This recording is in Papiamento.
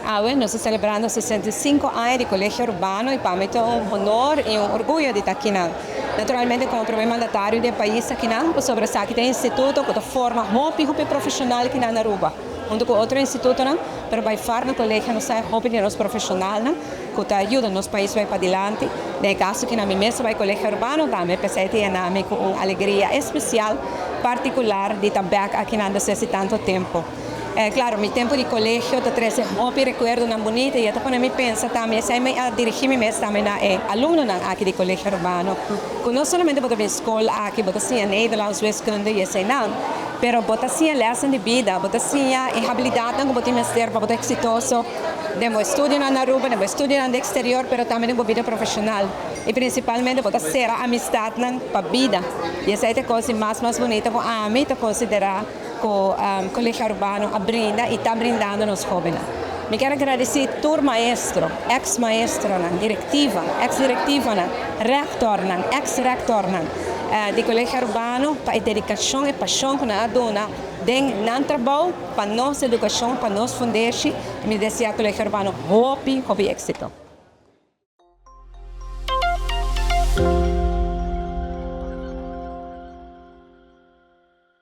Awe nos ta celebrando 65 aña di Colegio Arubano y pa mi ta un honor y un orguyo di ta aki nan. Naturalmente como prome mandatario di e pais aki nan, pasobra esaki ta e instituto cu ta forma hopi hopi profesional aki nan na Aruba, hunto cu otro institutonan, pero by far na colegio nos ta hopi di nos profesionalnan cu ta yuda nos pais bay padilanti. Den e caso aki nan mi mes ta bay Colegio Arubano tambe, p'esey ta yena mi cu un alegria especial, particular di ta bek aki nan despues di tanto tempo. Claro, mi tempo di colegio ta trece hopi recuerdonan bunita y e ta pone mi pensa tambe, esey mi a dirigi mi mes tambe na e alumnonan aki di Colegio Arubano, cu no solamente bo ta bin scol aki, bo ta siña Nederlands, wiskunde y eseynan, pero bo ta siña lessen di bida, bo ta siña e habilidadnan cu bo tin mester pa bo ta exitoso den bo estudionan na Aruba, den bo estudionan den exterior, pero tambe den bo bida profesional. Y principalmente bo ta cera amistadnan pa bida. Y esey ta e cos di mas mas bunita cu ami ta considera. Cu Colegio Arubano a brinda y ta brindando nos hobennan. Mi kier a gradici tur maestro, ex maestronan, directiva, ex directivanan, rectornan, ex rectornan di Colegio Arubano pa e dedicacion, e pasion cu nan a duna den nan trabou pa nos educacion, pa nos fundeshi. Y mi desea Colegio Arubano hopi, hopi exito.